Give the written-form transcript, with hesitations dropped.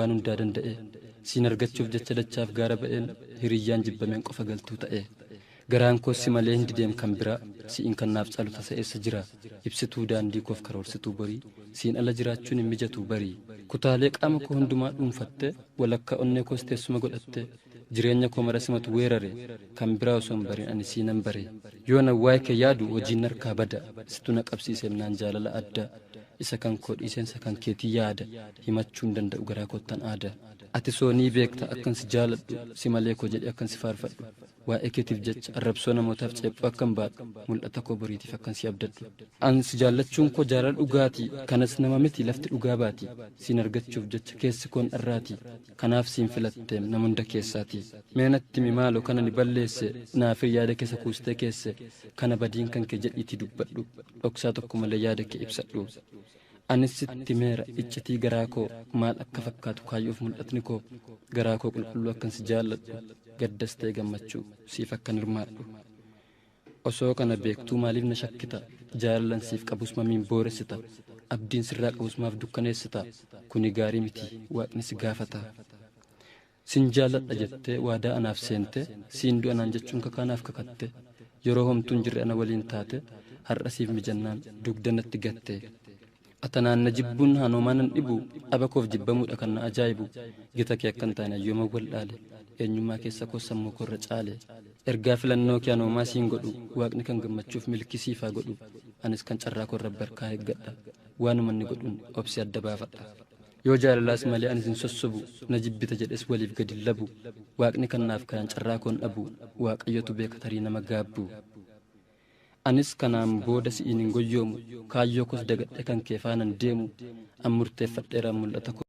Waan hundaa danda'e. Siin argachuuf jecha dachaaf gaara ba'een hiriyyaan jibbameen qofa galtuu ta'e. Garaan koos si malee hin dideem kan biraa si'iin kan naaf caalu tasa eessa jira? Ibsituu daandii koof karoorsituu borii siin ala jiraachuun hin mijatuu barii. Kutaalee qaama koo hundumaa dhuunfatte walakkaa onnee koos teessuma godhatte jireenya koo mara simatu weerare kan biraa osoo hin barin ani siinan bare. Yoon an waa'ee kee yaadu hojiin narkaa bada situ na qabsiiseem naan jaalala adda isa kan koo dhiiseen isa kan keetii yaada himachuu hin danda'u garaa koottan aada. Ati soo ni beekta akkan si jaaladhu si malee koo jedhee akkan si faarfadhu. Waa'ee keetiif jecha arrabsoo namootaaf ceephoo akkan baadhu mul'ata koo boriitiif akkan si abdadhu. An si jaallachuun koo jaalala dhugaatii kanas nama miti lafti dhugaa baati siin argachuuf jecha keessi koon dharraati kanaaf siin filatteem nama hunda keessaati. Mee natti himi maaloo kan ani balleesse naafir yaada keessa kuustee keesse kana badiin kan kee jedhiitii dubbadhu dhoksaa tokko malee yaada kee ibsadhu. Anis sitti himeera iccitii garaa koo maal akka fakkaatu kaayyoof mul'atni koo garaa koo qulqulluu akkan si jaalladhu gaddas ta'e gammachuu siif akkan hirmaadhu. Osoo kana beektuu maaliif na shakkita? Jaalalan siif qabus mamiin booressita? Abdiin sirraa qabus maaf dukkaneessita? Kuni gaarii miti waaqni si gaafata. Sin jaalladha jettee waadaa anaaf seente siin du'a naan jechuun kakaa naaf kakatte yeroo homtuu hin jirre ana waliin taate har'a siif mijannaan dugda natti gatte. Atanaan na jibbuun hanoomaa nan dhibu dhaba koof jibbamuudha kan na ajaa'ibu gita kee akkan taane ayyooma wal'aale eenyummaa keessa koo sammuu koorra caale. Ergaa filannoo kee anoomaa siin godhu waaqni kan gammachuuf milkii siif haa godhu anis kan carraa koorra barkaa eeggadha waanuma inni godhuun obsi adda baafadha. Yoo jaalalaas malee anis hin sossobu na jibbita jedhes waliif gadi hin labu waaqni kan naaf kayan carraa koon dhabu waaqayyotu beeka tarii nama gaabbu. Anis kanaan booda si'iin hin goyyoomu kaayyoo koos dagadhee kan kee faanan deemu an murteeffadheeraan mul'ata koo.